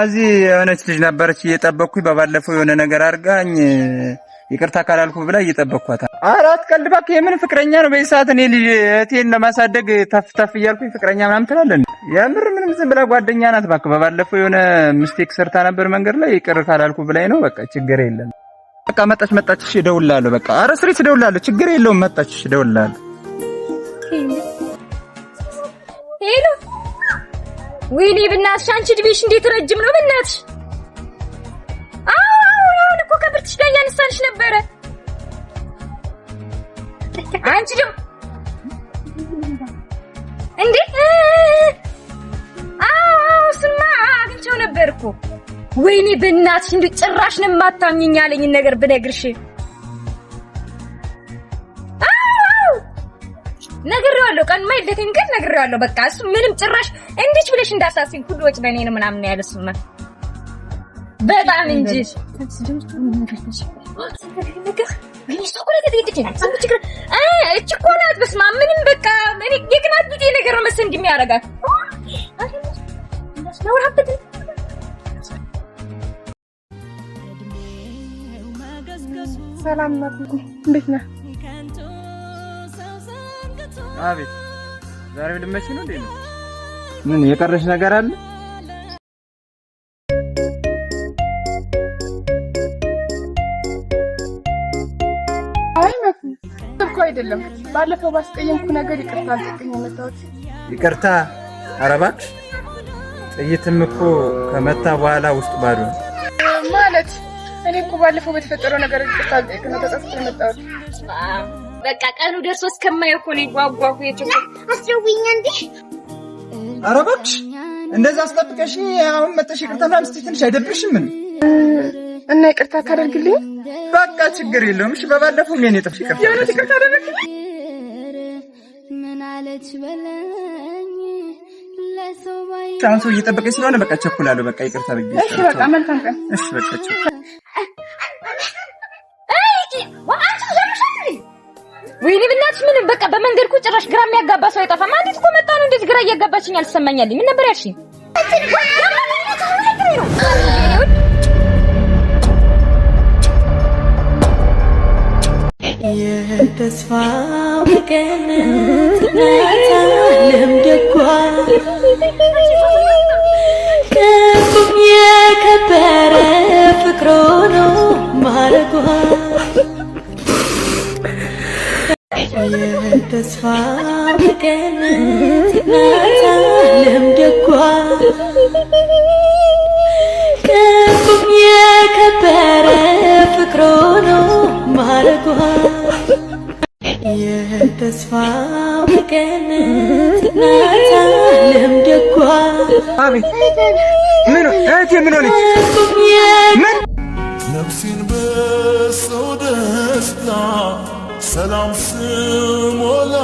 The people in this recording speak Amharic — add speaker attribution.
Speaker 1: እዚህ የሆነች ልጅ ነበረች እየጠበቅኩኝ። በባለፈው የሆነ ነገር አድርጋኝ ይቅርታ ካላልኩ ብላ እየጠበቅኳት። ኧረ አትቀልድ እባክህ። የምን ፍቅረኛ ነው በዚህ ሰዓት? እኔ ልጅ እህቴን ለማሳደግ ተፍ ተፍ እያልኩኝ ፍቅረኛ ምናምን ትላለህ? የምር ምንም ዝም ብላ ጓደኛ ናት እባክህ። በባለፈው የሆነ mistake ሰርታ ነበር መንገድ ላይ፣ ይቅር ካላልኩ ብላኝ ነው። በቃ ችግር የለም። በቃ መጣች መጣች። እሺ እደውልልሃለሁ። በቃ ኧረ ስሪት እደውልልሃለሁ። ችግር የለውም። መጣች። እሺ እደውልልሃለሁ።
Speaker 2: Hello፣ ወይኔ በእናትሽ አንቺ እድሜሽ እንዴት ረጅም ነው በእናትሽ። አዎ አሁን እኮ ከብርትሽ ጋር እያነሳንሽ ነበረ። አንቺ ደግሞ እንዴ? አዎ እሱማ አግኝቼው ነበር እኮ። ወይኔ በእናትሽ እንዴ ጭራሽ ነው የማታምኚኝ ያለኝን ነገር ብነግርሽ። አዎ ነግሬዋለሁ። ቀን ማይለቴን ግን ነግሬዋለሁ። በቃ እሱ ምንም ጭራሽ እንዲች ብለሽ እንዳሳስኝ ሁሉ ወጭ በእኔ ነው ምናምን ያለ እሱማ በጣም እንጂ። እች እኮ ናት። በስመ አብ ምንም በቃ የቅናት ቢጤ ነገር ነው መሰለኝ እንደሚያደርጋት።
Speaker 3: ሰላም ናት። እንዴት ነህ?
Speaker 1: አቤት። ዛሬ ልመቺ ነው እንዴ? ምን የቀረሽ ነገር አለ?
Speaker 3: አይ መኩ እኮ አይደለም። ባለፈው ባስቀየምኩ ነገር ይቅርታ አልጠይቅኝ የመጣሁት።
Speaker 1: ይቅርታ? ኧረ እባክሽ ጥይትም እኮ ከመታ በኋላ ውስጥ ባዶ ነው።
Speaker 3: ማለት እኔ እኮ ባለፈው በተፈጠረው ነገር ይቅርታ አልጠይቅ ነው ተጸጽቼ የመጣሁት።
Speaker 2: በቃ ቀኑ ደርሶ እስከማየው እኮ ነው የጓጓሁ።
Speaker 4: አስደውኛ እንዴ?
Speaker 1: ኧረ እባክሽ እንደዛ አስጠብቀሽ አሁን መጠሽ ይቅርታ ምናምን ስትይ ትንሽ አይደብርሽም? ምን
Speaker 3: እና ይቅርታ ታደርግልኝ?
Speaker 1: በቃ ችግር የለውም። እሺ በባለፈው የኔ ጥፍ ይቅርታ
Speaker 3: የእውነት ይቅርታ አደረግልኝ?
Speaker 1: አሁን ሰው እየጠበቀኝ ስለሆነ በቃ ቸኩላለሁ። በቃ ይቅርታ አድርጊ።
Speaker 3: እሺ በቃ መልካም ቀን።
Speaker 1: እሺ በቃ ቸኩላለሁ።
Speaker 2: ወይኔ በእናትሽ ምንም በቃ በመንገድ እኮ ጭራሽ ግራ የሚያጋባ ሰው አይጠፋም። አንዲት እኮ መጣ ነው እንደዚህ ግራ እያጋባችኝ አልሰማኛልኝ። ምን ነበር ያልሽኝ?
Speaker 5: የተስፋ መቀነት ናት ዓለም ደጓ ከቁም የከበረ ፍቅሮ ነው ማረጓ የተስፋ መቀነት ናት ዓለም ደጓ ከቁም የከበረ ፍቅሮ ነው ማረጓ የተስፋ መቀነት ናት ዓለም ደጓ።
Speaker 1: አቤት። ምን እህቴ ምን ሆነች? ምን
Speaker 6: ነፍሴን በሰው ደስታ ሰላም ስሞላበት።